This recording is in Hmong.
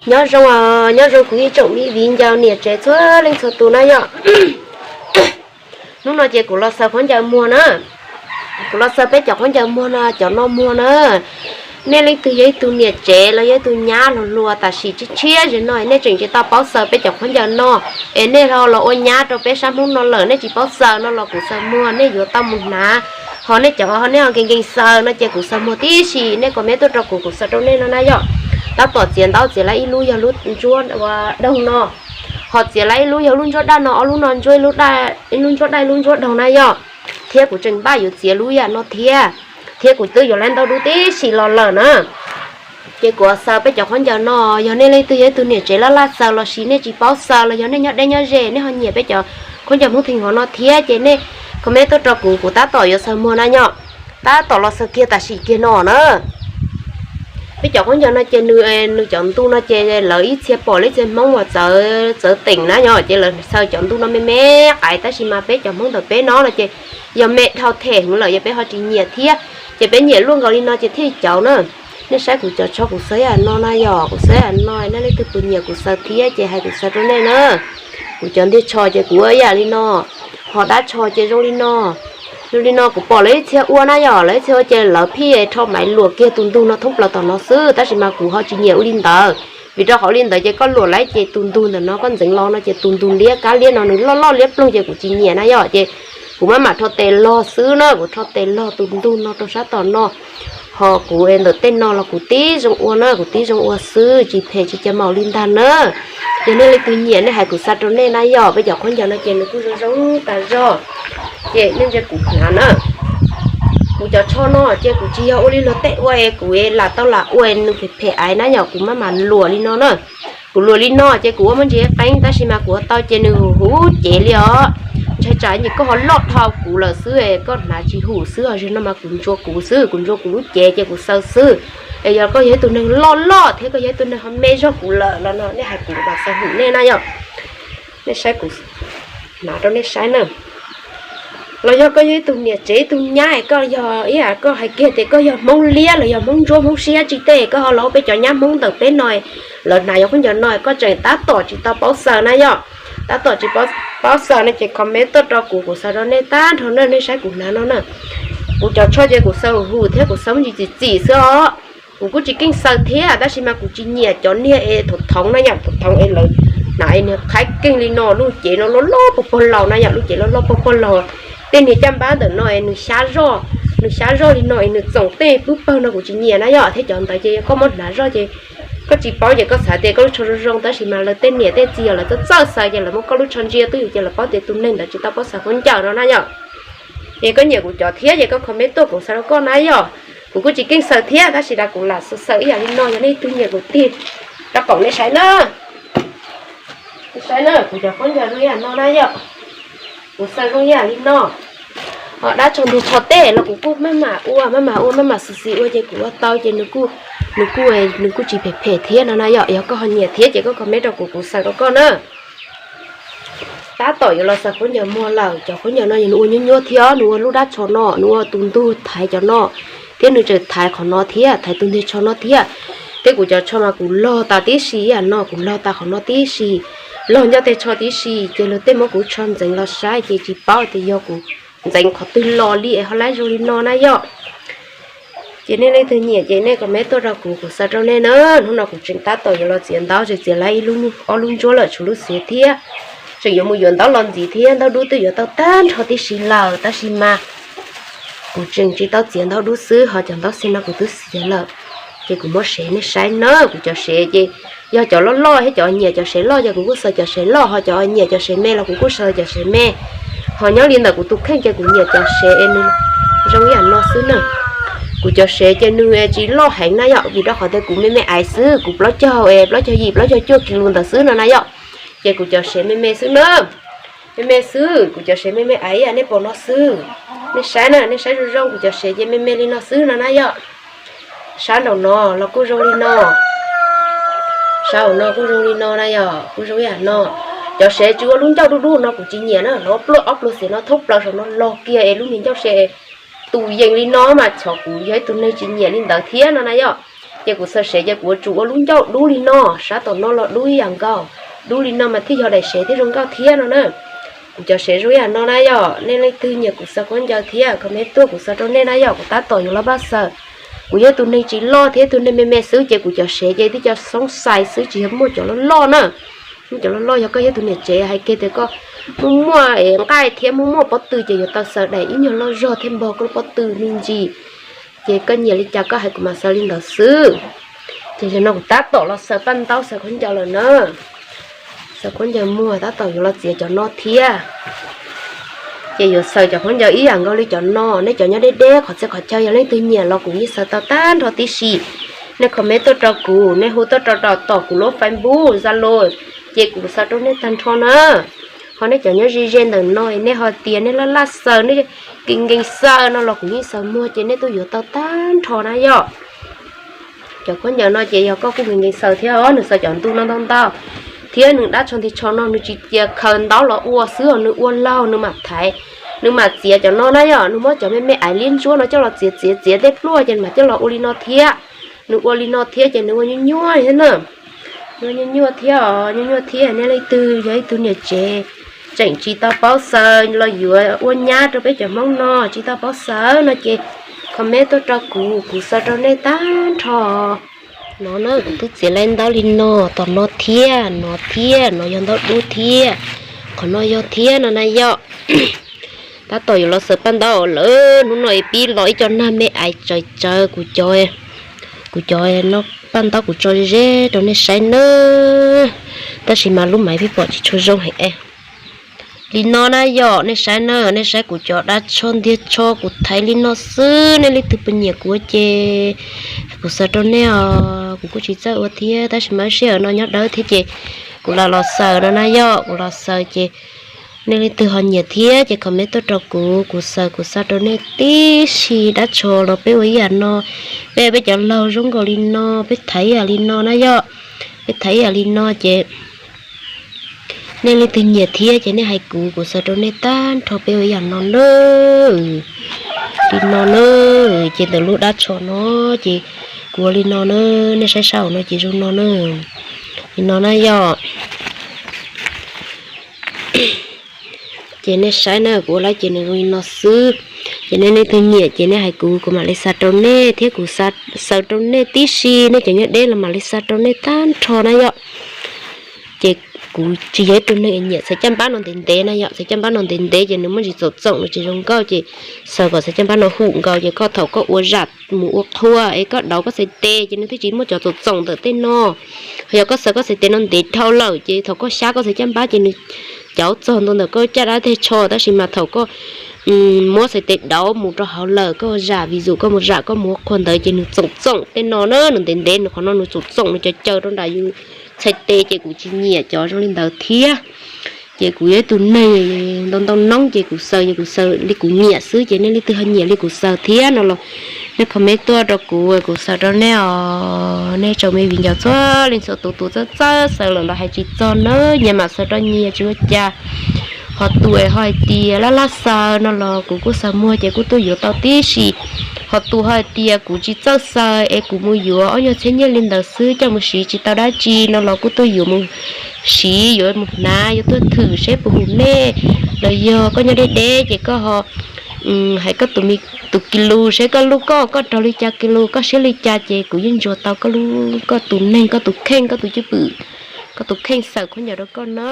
Nyob zoo, nyob zoo kuv ib tsoom viv ncaus niam tsev txhua leej txhua tus na yom. Hnub no ces kuv los xaws khaub ncaws muag na. Kuv los xaws peb cov khaub ncaws muag no, cov no muag na. Nej leej twg yog ib tug niam tsev los yog ib tug nyab hluas hluas tam sim tshiab tshiab ze no nej tseem tsis tau paub xaws peb cov khaub ncaws no, es nej ho los ua nyab rau peb sab Hmoob no lawm nej tsis paub xaws no los kuv xaws muag nej yuav tau mus hnav. Ho nej cov ho nej ho nkees nkees xaws no ces kuv xaws muag tib si, nej comment tuaj rau kuv, kuv xaws rau nej no na yom. Tab tom txiav ntaub txiav lawm ib lub yog lub ntsuab ua daug no, ho txiav lawm ib lub yog lub ntsuab daj no, ob lub no ntsuab, ib lub ntsuab daj ib lub ntsuab daug na yom. Thiab kuv tseem npaj yuav txiav lub yam no thiab, thiab kuv twb yuav lawm ntau dub tib si los lawm na. Ces kuv xaws peb cov khaub ncaws no, yog nej leej twg yog ib tug niam tsev laj laj xaws los sis nej tsis paub xaws los yog nej nyob deb nyob ze nej ho nyiam peb cov khaub ncaws Hmoob theem hov no thiab ces nej comment tuaj rau kuv, kuv tab tom yuav xaws muag na yom. Tab tom los xaws kiag tam sim kiag no na. Peb cov khaub ncaws no ces nws, nws cov ntu no ces lawv ib txhia pom lawv ib txhia Hmoob uas txawv, txawv teem na yom, ces lawv xaws cov ntu no me me qaiv tab sis mas peb cov Hmoob ntawm peb no no ces yog me dhau them heev lawm yog peb ho tsis nyiam thiab, ces peb nyiam luaj nkaus li no ces thiaj cauv na. Nej saib kuv cov tsho kuv xaws ib yam no na yom, kuv xaws ib yam no, nej leej twg puas nyiam kuv xaws thiab ces hais kuv xaws rau nej na. Kuv cov ntiag tsho ces kuv ua ib yam li no, ho dab tsho ces zoo li no. Zoo li no kuv pom lawv ib txhia ua na yom, lawv ib txhia ua ces lawv pheej rho maiv luam kiag tus ntug no thoob plaws tom no xwb, tab sis mas kuv ho tsis nyiam ua li ntawd, vim rau qhov ua li ntawd ces koj luam lawm ces tus ntug ntawm no koj ntxeev los no ces tus ntug liab kab liab no nws loj loj liab ploog ces kuv tsis nyiam na yom, ces kuv maj mam rho tes log xwb na, kuv rho tes log tus ntug no rau sab tom no. Ho kuv ntawm tej no los kuv tib zoo ua na, kuv tib zoo ua xwb, tsis phem tsis cas maum li ntag na. Yog nej leej twg nyiam nej hais kuv xaws rau nej na yom, peb cov khaub ncaws no ces nws kuj zoo zoo tas zog, ces nej ntsia kuv hnav na. Kuv cov tsho no ces kuv tsis yog ua li luag tej ua es kuv lam tau lam ua nws phem phem aiv na yom, kuv maj mam luam li no na. Kuv luam li no ces kuv ua muaj ntsis qeeb tab sis mas kuv ua tau ces nws huv huv cev li os. Ntshai tsam ces koj ho loj dhau kuv lawm xwb, koj hnav tsis hum xwb, ho zaum no mas kuv ntsuas kuv xwb, kuv ntsuas kuv lub cev ces kuv xaws xwb. Es yog koj yog ib tug neeg loj loj thiab koj yog ib tug neeg ho me zog kuv lawm los no nej hais kuv mam xaws hum nej na yom. Nej saib kuv hnav rau nej saib na. Los yog koj yog ib tug niam tsev ib tug nyab es koj yog ib yam koj hais kiag tias koj yog Hmoob liab los yog Hmoob ntsuab Hmoob siab tsis tej, koj ho los ua peb cov nyab Hmoob ntawm peb no, lawv hnav yog khaub ncaws no koj tseem tab tom tsis tau paub xaws na yom. Tab tom tsis paub xaws no ces comment tuaj rau kuv, kuv xaws rau nej tag nrho na, nej saib kuv hnav no na. Kuv cov tsho ces kuv xaws huv thiab kuv xaws muaj ntsis txim txim xwb os. Kuv kuj tsis keej xaws thiab tab sis mas kuv tsis nyiam cov niag es thaum thoov na yom, thaum thoov es lawv hnav es niag qhaib keeg li no, lub cev no loj loj pog pog laus na yom, lub cev loj loj pog pog laus. Tej niag caj npab ntawm no es nws xyab zoj, nws xyab zoj li no es nws txoom tej pub pawg no kuv tsis nyiam na yom, thiab cov ntawd ces yog koj muab hnav zoj ces koj tsis paub ces koj xav tias koj lub tsho zoo zoo tab sis mas lawv tej niam tej txiv os lawv txawj txawj xaws ces lawv muab koj lub tsho ntsia twj ywm ces lawv paub tias tus neeg ntawd tsis tau paub xaws khaub ncaws no na yom. Ces koj nyiam kuv cov thiab ces koj comment tuaj kuv xaws rau koj na yom. Kuv kuj tsis keej xaws thiab tab sis kuv lam xaws xaws ib yam li no, yog nej twg nyiam kuv tig rau qaum nej saib na. Saib na, kuv cov khaub ncaws zoo ib yam no na yom. Kuv xaws zoo ib yam li no. Ho dab tsho ntug tsho tej los kuv kuj maj mam ua, maj mam ua, maj mam xis xis ua ces kuv ua tau ces nws kuj, nws kuj, nws kuj tsis phem phem thiab no na yom. Yog koj ho nyiam thiab ces koj comment rau kuv, kuv xaws rau koj na. Tab tom yuav los xaws khaub ncaws muag lawm, cov khaub ncaws no nws ua nyuab nyuab thiab, nws ua lub dab tsho no, nws ua tus ntug thaiv cov no, thiab nws tseem thaiv qhov no thiab, thaiv tus ntug tsho no thiab. Thiab kuv cov tsho mas kuv log tas tib si ib yam no, kuv log tas qhov no tib si, log ncauj tej tsho tib si, ces luag tej muab kuv tsho ntxeev los saib ces tsis paub tias yog kuv ntxeev qhov twg los li es ho laib zoo li no na yom. Ces nej leej twg nyiam ces nej comment tuaj rau kuv, kuv xaws rau nej na. Hnub no kuv tseem tab tom yuav los txiav ntaub, tseem txiav lawm ib lub ob lub ntsuab lawm tshuav lub xiav thiab. Tseem yuav mus yuav ntaub los ntxiv thiab, ntaub dub twb yuav tau tag nrho tib si lawm tab sis mas kuv tseem tsis tau txiav ntaub dub xwb, ho cov ntaub xi no kuv twb xiav lawm. Ces kuv muab sev nej saib na, kuv cov sev ces yog cov loj loj thiab cov nyiam cov sev loj ces kuv kuj xaws cov sev loj, ho cov nyiam cov sev me los kuv kuj xaws cov sev me. Ho nyob li ntawm kuv tus kheej ces kuv nyiam cov sev es nws zoo ib yam no xwb na. Kuv cov sev ces nws tsis loj heev na yom, vim rau qhov tias kuv me me aiv xwb, kuv plaub caug, plaub caug yim plaub caug cuaj kis lus ntawd xwb no na yom. Ces kuv cov sev me me xwb na. Me me xwb, kuv cov sev me me aiv ib yam nej pom no xwb. Nej saib na, nej saib zoo zoo, kuv cov sev ces me me li no xwb no na yom. Sab nraum no los kuj zoo li no. Sab nraum no kuj zoo li no na yom, kuj zoo ib yam no. Cov sev tsis ua lub ncauj dub dub no kuv tsis nyiam na, lawv pluaj ob pluag xiav no thoob plaws saum no log kiag es lub niag ncauj se tus yees li no mas txhov kuv yog ib tug neeg tsis nyiam li ntawd thiab no na yom. Ces kuv xaws sev ces kuv yuav tsum ua lub ncauj dub li no, sab tom no los dub ib yam nkaus, dub li no mas thiaj yog daim sev thiab zoo nkauj thiab no na. Kuv cov sev zoo ib yam no na yom, nej leej twg nyiam kuv xaws khaub ncaws thiab comment tuaj kuv xaws rau nej na yom, kuv tab tom yuav los npaj xaws. Kuv yog tus neeg tsis loj thiab tus neeg me me xwb ces kuv cov sev ces tib co xoob xais xwb tsis yog muaj cov loj loj na. Muaj cov loj loj yog koj yog tus niam tsev hais kiag tias koj muaj muaj nqaij thiab muaj muaj pob tw ces yuav tau xaws daim ib nyuag loj zog thiab npog koj lub pob tw me ntsis. Ces koj nyiam li cas koj hais kuv mam xaws li ntawd xwb. Ces zaum no kuv tab tom los xaws paj ntaub xaws khaub ncaws lawm na. Xaws khaub ncaws muag tab tom yuav los txiav cov no thiab. Ces yuav xaws cov khaub ncaws ib yam nkaus li cov no, nej cov nyob deb deb qhov txhia qhov chaw yog leej twg nyiam los kuv yeej xaws tau tag nrho tib si. Nej comment tuaj rau kuv, nej hu tuaj rau tom kuv lub Facebook, Zalo, ces kuv xaws rau nej tag nrho na. Ho nej cov nyob ze ze ntawm no nej ho tias nej laj laj xaws, nej nkees nkees xaws no los kuv yeej xaws muag ces nej tuaj yuav tau tag nrho na yom. Cov khaub ncaws no ces yog koj kuj nkees nkees xaws thiab os, nws xaws cov ntu no ntau ntau, thiab nws dab tsho nti tsho no nws tsis cia khaws ntaub los ua xwb os, nws ua laug nws mam thaiv, nws mam txiav cov no na yom. Nws muab cov me me aiv liab ntsuab no coj los txiav txiav txiav tej pluaj ces nws mam coj los ua li no thiab. Nws ua li no thiab ces nws ua nyuaj nyuaj thiab na. Nws ua nyuaj nyuaj thiab os, nyuaj nyuaj thiab. Nej leej twg yog ib tug niam tsev tseem tsis tau paub xaws los yuav ua nyab rau peb cov Hmoob no tsis tau paub xaws no ces comment tuaj rau kuv, kuv xaws rau nej tag nrho. No na kuv twb txiav lawm ntaub li no, tom no thiab, no thiab, no yog ntaub dub thiab, qhov no yog thiab no na yom. Tab tom yuav los xaws paj ntaub lawm, hnub no pib los ib co nag me aiv tsawv tsawv kuv cov, kuv cov no paj ntaub kuv tso ze ze rau nej saib nawb. Tab sis mas lub maiv peb pom tsis tshua zoo heev es. Li no na yom, nej saib na, nej saib kuv cov dab tsho ntiag tsho kuv thaiv li no xwb, nej leej twg puas nyiam kuv ces kuv xaws rau nej os, kuv kuj tsis txawj ua thiab, tab sis mas sij hawm no nyob dawb thiab ces kuv los los xaws no na yom, kuv los xaws ces nej leej twg ho nyiam thiab ces comment tuaj rau kuv, kuv xaws kuv xa rau nej tib si. Dab tsho los peb ua ib yam no, peb peb cov laug zoo nkaus li no, peb thaiv ib yam li no na yom, peb thaiv ib yam li no ces nej leej twg nyiam thiab ces nej hais kuv, kuv xaws rau nej tag nrho peb ua ib yam no na. Li no na, ces ntawm lub dab tsho no ces kuv ua li no na, nej saib saum no ces zoo no na. Li no na yom. Ces nej saib na, kuv ua lawm ces nws zoo li no xwb. Ces nej leej twg nyiam ces nej hais kuv, kuv mam li xa rau nej thiab, kuv xaws rau nej tib si, nej cov nyob deb los mam li xa rau nej tag nrho na yom. Ces kuv tsis yog ib tug neeg nyiam txhais caj npab no ntev ntev na yom, txhais caj npab no ntev ntev ces nws muaj ntsis txaus txoom, nws tsis zoo nkauj ces xaws kom txhais caj npab no hum nkaus ces koj thaum koj ua zam mus ua qhua es koj dauv koj txhais tes ces nws twb tsis muaj cov txaus txoom ntawm tej no. Ho yog koj xaws koj txhais tes no ntev dhau lawm ces thaum koj xyab koj txhais caj npab ces nws cauv txog ntua ntawm koj caj dab teg tsho, tab sis mas thaum koj muab txhais tes dauv mus rau hauv lawm, koj zam vis zus koj mus zam koj mus ua qhua ntawd ces nws txoom txoom tej no na, nws ntev ntev nws qhov no nws txoom txoom nws cov caw rau nram yus txhais tes ces kuv tsis nyiam cov zoo li ntawd thiab. Ces kuv yog ib tug neeg ntau ntau noob ces kuv xaws ces kuv xaws li kuv nyiam xwb, ces nej leej twg ho nyiam li kuv xaws thiab no los nej comment tuaj rau kuv, kuv xaws rau nej os. Nej tsoom me viv ncaus txhua leej txhua tus, tus txawj txawj xaws lawm los hais tsis txog nawb, nyias mam xaws rau nyias tsis ua cas. Ho tus es ho hais tias laj laj xaws no los kuv kuj xaws muag ces kuj tuaj yuav tau tib si. Ho tus ho hais tias kuv tsis txawj xaws es kuv mus yuav ob nyuag txhiab nyiaj li ntawd xwb coj mus siv tsis tau dab tsi no los kuj tuaj yuav mus siv, yuav mus hnav, yuav tuaj thwm seb puas hum nej. Los yog koj nyob deb deb ces koj ho hais koj tus me tus kis lus seb koj lub koj, koj raug li cas kis lus, koj siab li cas ces kuv yeej ntsuas tau koj lub, koj tus neeg, koj tus kheej, koj tus cwj pwm, koj tus kheej xaws khaub ncaws rau koj na.